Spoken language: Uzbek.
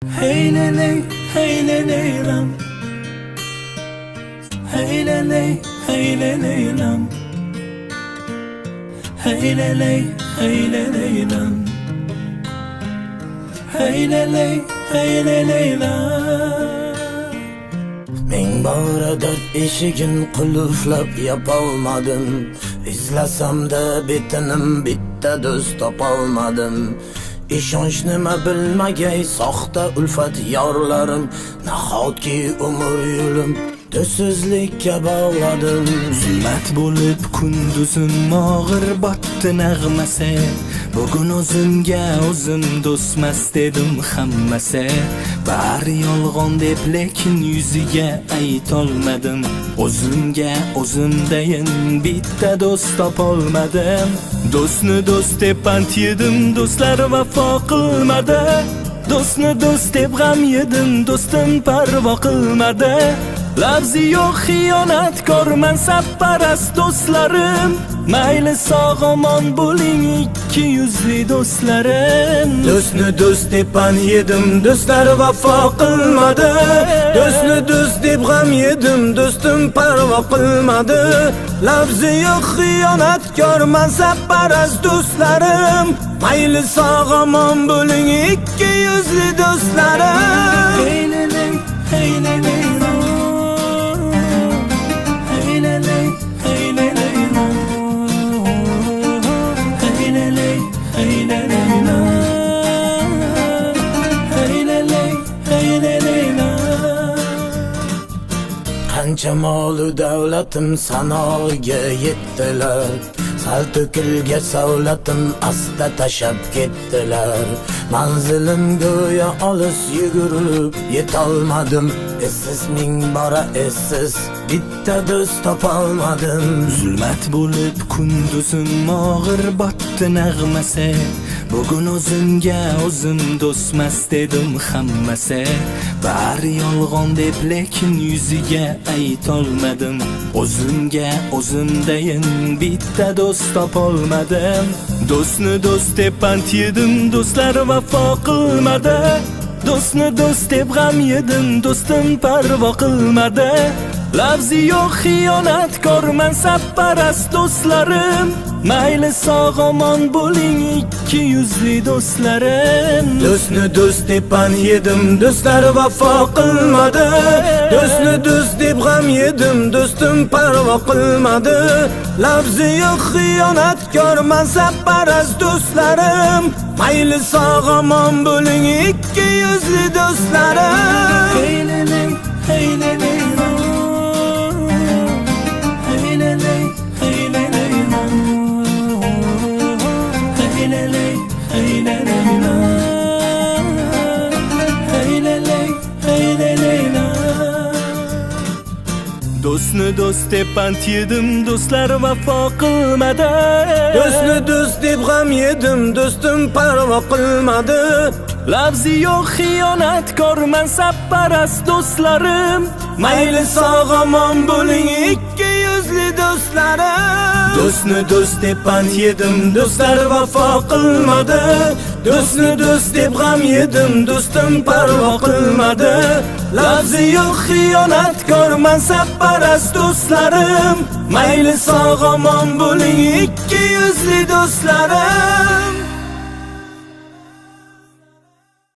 Hey leley, hey leley lam. Hey leley, hey leley lam. Hey leley, hey leley lam. Hey leley, hey leley lam. Ming bora dard eshigin qulflab yopolmadim. Izlasam-da betinim, bitta do'st topolmadim. Ishonch nima bilmagay soxta ulfat yorlarim. Nahotki umr yo'lim do'stsizlikka bog'ladim. Zulmat bo'lib kunduzim og'ir botdi nag'masi. Bugun o'zimga o'zim do'stmas dedim hammasi. Bari yolg'on deb, lekin yuziga aytolmadim. O'zimga o'zimdayin bitta do'st topolmadim. Do'stni do'st deb pand yedim, do'stlar vafo qilmadi. Do'stni do'st deb g'am yedim, do'stim parvo qilmadi. Lafzi yo'q xiyonatkor mansabparast do'stlarim. Mayli, sog' omon bo'ling, ikki yuzli do'stlarim. Do'stni do'st deb pand yedim, do'stlar vafo qilmadi. Do'stni do'st deb g'am yedim, do'stim parvo qilmadi. Lafzi yo'q xiyonatkor mansabparast do'stlarim. Mayli, sog' omon bo'ling, ikki yuzli do'stlarim. Hey leley, hey leley lo. Hey leley, hey leley lo. Hey leley, hey leley lo. Hey leley, hey leley lo. Qancha molu davlatim sanog'iga yetdilar. Sal to'kilgan savlatim asta tashab ketdilar. Manzilim go'yo olis, yugurib yetolmadim. Essiz, ming bora essiz, bitta do'st topolmadim. Zulmat bo'lib kunduzim og'ir botdi nag'masi. Bugun o'zimga o'zim do'stmas dedim hammasi. Bari yolg'on deb, lekin yuziga aytolmadim. O'zimga o'zimdayin bitta do'st topolmadim. Do'stni do'st deb pand yedim, do'stlar vafo qilmadi. Do'stni do'st deb g'am yedim, do'stim parvo qilmadi. Lafzi yo'q xiyonatkor mansabparast do'stlarim. Mayli, sog' omon bo'ling, ikki yuzli do'stlarim. Do'stni do'st deb pand yedim, do'stlar vafo qilmadi. Do'stni do'st deb g'am yedim, do'stim parvo qilmadi. Lafzi yo'q xiyonatkor mansabparast do'stlarim. Mayli, sog' omon bo'ling, ikki yuzli do'stlarim. Hey leley, hey leley lo. Hey leley, hey leley lo. Hey leley, hey leley lo. Hey leley, hey leley lo. Do'stni do'st deb pand yedim, do'stlar vafo qilmadi. Do'stni do'st deb g'am yedim, do'stim parvo qilmadi. Lafzi yo'q xiyonatkor mansabparast do'stlarim. Mayli, sog' omon bo'ling, ikki yuzli do'stlarim. Do'stni do'st deb pand yedim, do'stlar vafo qilmadi. Do'stni do'st deb g'am yedim, do'stim parvo qilmadi. Lafzi yo'q xiyonatkor mansabparast do'stlarim. Mayli, sog' omon bo'ling, ikki yuzli do'stlarim.